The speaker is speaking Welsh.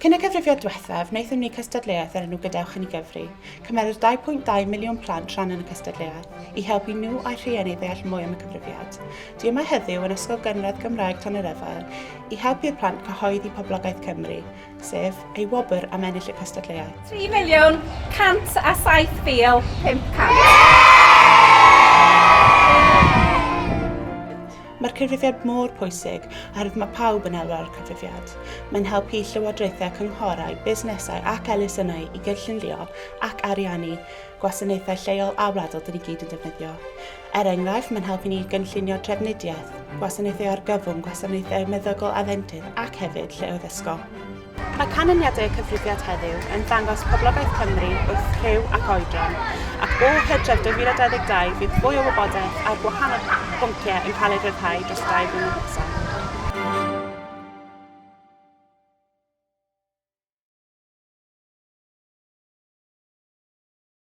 Cyn y cyfrifiad diwethaf, wnaethom ni cystadleuaeth o'r enw Gadewch i ni Gyfri. Cymerodd 2.2 miliwn plant rhan yn y cystadleuaeth, i helpu nhw a'u rhieni ddeall mwy am y cyfrifiad. Dwi yma heddiw yn Ysgol Gynradd Gymraeg Tonyrefail i helpu'r plant cyhoeddi poblogaeth Cymru, sef ei wobr am ennill y cystadleuaeth. 3,107,500. Mae'r cyfrifiad mor pwysig oherwydd mae pawb yn elwa o'r cyfrifiad. Mae'n helpu llywodraethau, cynghorau, busnesau ac elusennau i gynllunio ac ariannu gwasanaethau lleol a wladol dyn ni gyd yn defnyddio. Er enghraifft, mae'n helpu ni gynllunio trafnidiaeth, gwasanaethau argyfwng, gwasanaethau meddygol a ddentydd ac hefyd lleoedd ysgol. Mae canlyniadau y cyfrifiad heddiw yn dangos poblogaeth Cymru wrth rhyw ac oedran, ac o Hydref 2022 fydd fwy o wybodaeth ar gwahanol bynciau yn cael ei ryddhau dros y 2 flynedd nesaf.